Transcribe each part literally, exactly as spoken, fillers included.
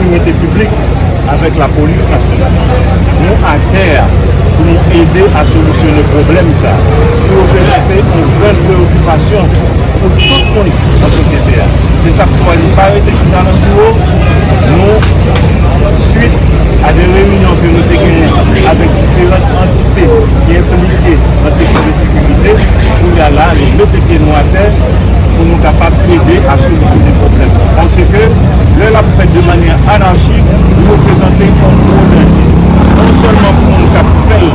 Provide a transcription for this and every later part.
Sekirite piblik avèk lapolis nasyonal. Nou atè a pou nou ede a solisyone pwoblèm sa a, ki reprezante yon grenn preyokipasyon pou tout moun nan sosyete a. Se sa k fè li pa rete chita nan biwo. Nou, swit a de reyinyon ke nou te genyen avèk diferan antite ki enplike nan kesyon de sekirite, kounye a la, nou mete pye nou atè pou nou kapab ede a solisyone pwoblèm. Paske lè l ap fèt de manyè anachik, li reprezante yon gwo danje. Non sèlman pou moun k ap fè l,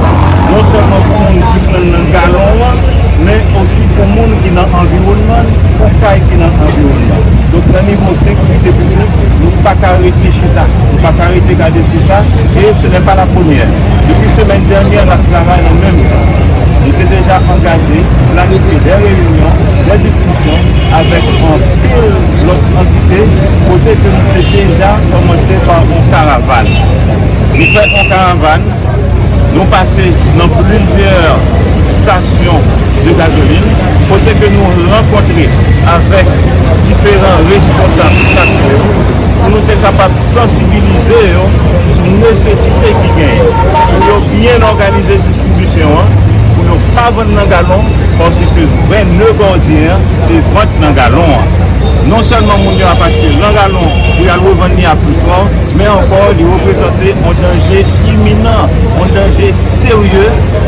non sèlman pou moun ki pran l nan galon an, men osi pou moun ki nan anviwònman l, pou kay ki nan anviwònman l. Donk, nan nivo sekirite piblik, nou pa ka rete chita, nou pa ka rete gade sou sa, e ce n'est pas la première. Depi semèn dènyè, n ap travay nan menm sans. Nou te deja angaje, planifye de reyinyon, de diskisyon avèk anpil lòt antite, kote ke nou te deja kòmanse pa yon karavàn. Nou fè yon karavàn, nou pase nan plizyè stasyon de gazolin, kote ke nou rankontre avèk diferan responsab stasyon yo, pou nou te kapab sansibilize yo sou nesesite ki genyen pou yo byen òganize distribisyon an, pou yo pa vann nan galon, paske vrè nè gòdyen an, se vant nan galon an. Non sèlman moun yo ap achte nan galon pou y al revann li a pri fò, men ankò, li reprezante yon danje iminan, yon danje serye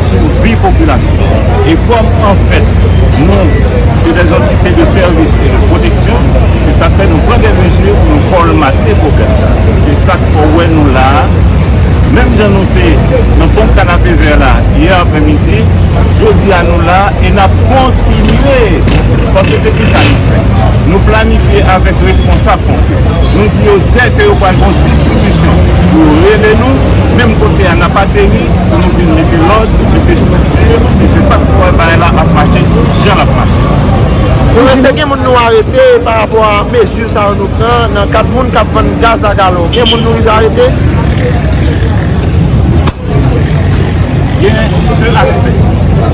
sou vi popilasyon an. E kòm, anfèt, nou, se dè antite de sèvis e de pwoteksyon, se sa k fè nou pran de mezi pou nou kòlmate pwoblèm sa a. Se sa k fè w wè nou la a. Menm jan nou te nan ponp Kanapevè la yè aprèmidi, jodi a nou la e n ap kontinye. Paske ki sa nou fè? Nou planifye avèk responsab ponp yo. Nou di yo dè ke yo pral gon distribisyon, pou yo rele nou, menm kote a n ap ateri, pou nou vin mete lòd, mete estrikti, e se sa k fè w wè bagay la ap mache jan l ap mache. Nou panse gen moun nou arete pa rapò a mezi sa yo nou pran nan kad moun k ap vann gaz a galon. Gen moun nou rive arete? Gen de aspè.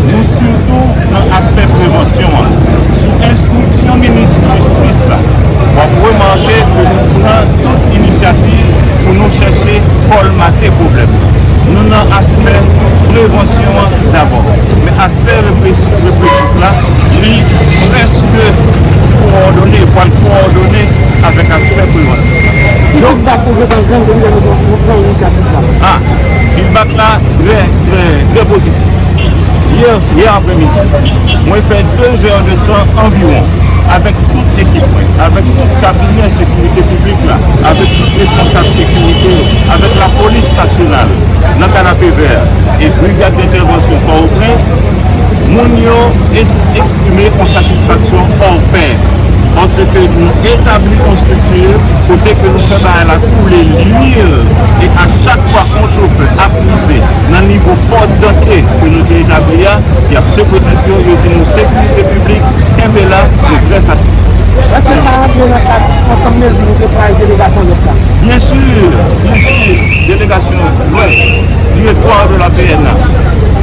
Nou sitou nan aspè prevansyon an. Sou enstriksyon minis jistis la, w ap remake ke nou pran tout inisyativ pou nou chèche kòlmate pwoblèm. Nou nan aspè prevansyon an dabò. Men aspè represi-, represif la, li prèske kowòdone, pral kowòdone avèk aspè prevansyon. Donk, feedback ou gentan jwenn depi lè nou, nou pran inisyativ sa? Ah, feedback la trè, trè, trè pozitif. Yè, yè aprèmidi, mwen fè de zè de tan anviwon avèk tout ekip mwen, avèk tout kabinè sekirite piblik la, avèk tout responsab sekirite yo, avèk lapolis nasyonal nan Kanapevè e Brigad Dentèvansyon Pòtoprens, moun yo es-, eksprime yon satisfaksyon hors pair, paske nou etabli yon estrikti kote ke nou fè bagay la koule lwil, e a chak fwa yon chofè ap rive nan nivo pòt dantre ke nou te etabli a, y ap sekwe tèt yo, yo di nou sekirite piblik, kenbe la, nou trè satisfè. Èske sa rantre nan kad ansanm mezi nou te pran ak delegasyon Lwès la? Byen si, byen si, delegasyon Lwès, direktwa de la P N A,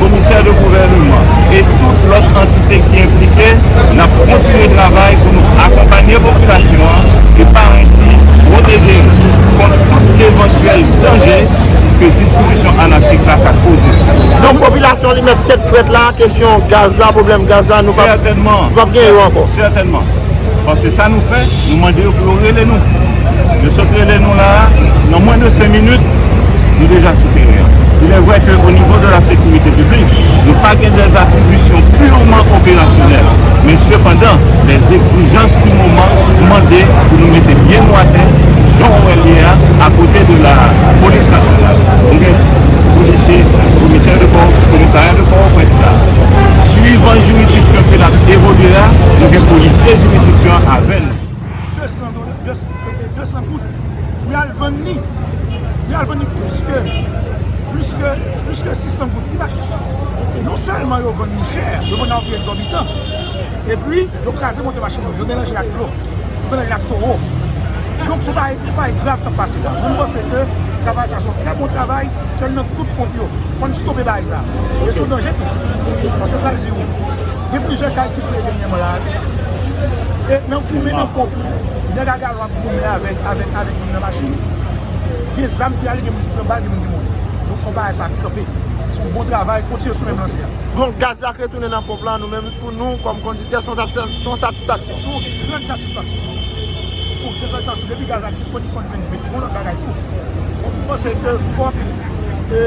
komisè de gouvènman e tout lòt antite ki enplike, n ap kontinye travay pou nou akonpanye popilasyon an e pa ensi pwoteje l kont tout evantyèl danje ke distribisyon anachik la ka koze sou yo. Donk, popilasyon li mèt tèt frèt la, kesyon gaz la, pwoblèm gaz la, nou p ap, sètènman, nou p ap gen yo ankò. Sètènman. Paske sa nou fè, nou mande yo pou yo rele nou. Yo sot rele nou la a, nan mwens de senk minit, nou deja sou teren an. Il est vrai que au niveau de la sécurité publique, nou pa gen des attributions purement opérationnelles. Men sepandan, les exigences du moment mande pou nou mete pye nou atè, jan w wè l ye a, akote de la polis nasyonal. Nou gen polisye, komisè de pò, komisarya de pò, prens la. Suivan jiridiksyon ke l ap evolye a, nou gen polisye jiridiksyon an avè nou. De san dola, de, de san goud pou y al vann li. Pou y al vann li plis ke, plis ke, plis ke sis san goud. Li pa ti. Non sèlman yo vann li chè, yo vann a yon pri egzòbitan. Epi, yo kraze motè machin yo, yo melanje l ak dlo, yo melanje l ak towo. Donk, se yon bagay, se yon bagay grav k ap pase la. Mwen, m panse ke travay sa se yon trè bon travay, fè l nan tout ponp yo. Fò n stope bagay sa. E se yon danje tou. Paske m pral di w, gen plizyè kay ki boule dènyèman la, wi. E nan goumen nan ponp, nèg a galon ap goumen avèk, avèk, avèk moun nan machin. Gen zam ki ale, gen moun ki pran bal, gen moun ki mouri. Donk, fò bagay sa kanpe. Se yon bon travay, kontinye sou menm lanse a. Bon, gaz la k retounen nan ponp lan, nou menm, pou nou, kòm kondiktè, se yon sa-, se yon satisfaksyon. Se yon gran satisfaksyon. Se yon gran satisfaksyon. Depi gaz la disponib, fò nou met yon lòt bagay tou. Fò nou panse ke fòk, e,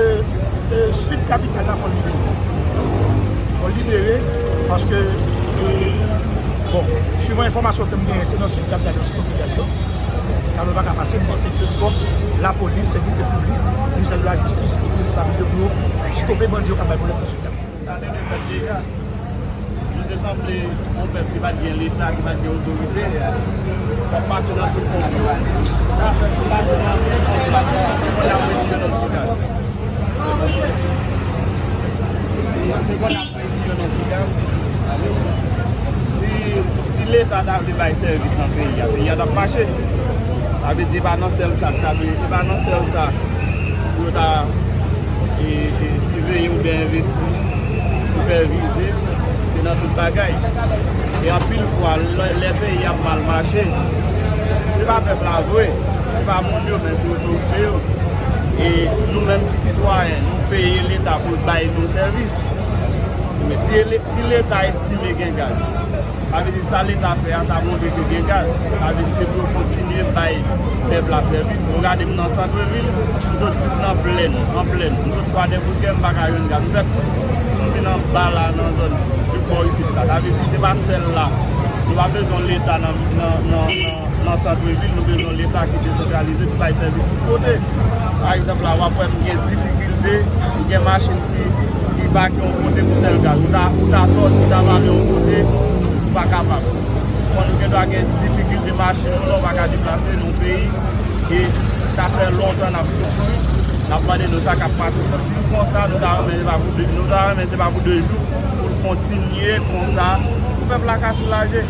e, sid kapital la, fò l libere. Fò l libere, paske, e, bon, swivan enfòmasyon ke m genyen, se nan sid kapital yo stoke gaz yo. Kado pa ka pase, m panse ke fòk lapolis, sekirite piblik, ministè de la jistis, epi estabilite pou yo stope bandi yo k ap bay pwoblèm nan sid la. Sa te dwe fèt deja. Nou te sanble yon pèp ki pa t gen Leta, ki pa t gen otorite. W ap pase nan tout konfyon. Sa fè pou pase nan tout konfyon, pou y ap retire lòt sou gaz. Se konn ap Ayisyen nan sou gaz. Si, si Leta ta vle bay sèvis nan peyi a, peyi a t ap mache. Sa vle di, e pa nan sèl sa k ta dwe, e pa nan sèl sa pou yo ta, e, e, siveye oubyen envesti, sipèvize, se nan tout bagay. E anpil fwa, lè, lè peyi ap mal mache, se pa pèp la vre, se pa moun yo, men se otorite yo. E nou menm ki sitwayen, nou peye Leta pou l bay nou sèvis. Men si ele-, si Leta estime gen gaz, sa vle di sa Leta fè a, sa montre ke gen gaz. Sa vle di se pou yo kontinye bay pèp la sèvis. Nou gade m nan santrevil, m sot jis nan plèn, an plèn. M sot Kwadèboukè, m pa ka jwenn gaz. M fè tout, tout m vin anba la nan zòn jis bò isit la. Sa vle di se pa sèl la. Nou pa bezwen Leta nan, nan, nan, nan nan santrevil, nou bezwen Leta ki desantralize, ki bay sèvis tout kote. Pa egzanp, la, w ap wè m gen difikilte, m gen machin ki, ki pake yon kote pou sèl gaz. Ou ta, ou ta sòti, ou ta vale yon kote, ou pa kapab. Konn ou gen dwa gen difikilte machin ou la, ou pa ka deplase nan yon peyi, e sa fè lontan n ap soufri, n ap mande nou sa k ap pase. Si nou konsa, nou ta renmen se pa pou de, nou ta renmen se pa pou de jou, pou l kontinye konsa, pou pèp la ka soulaje.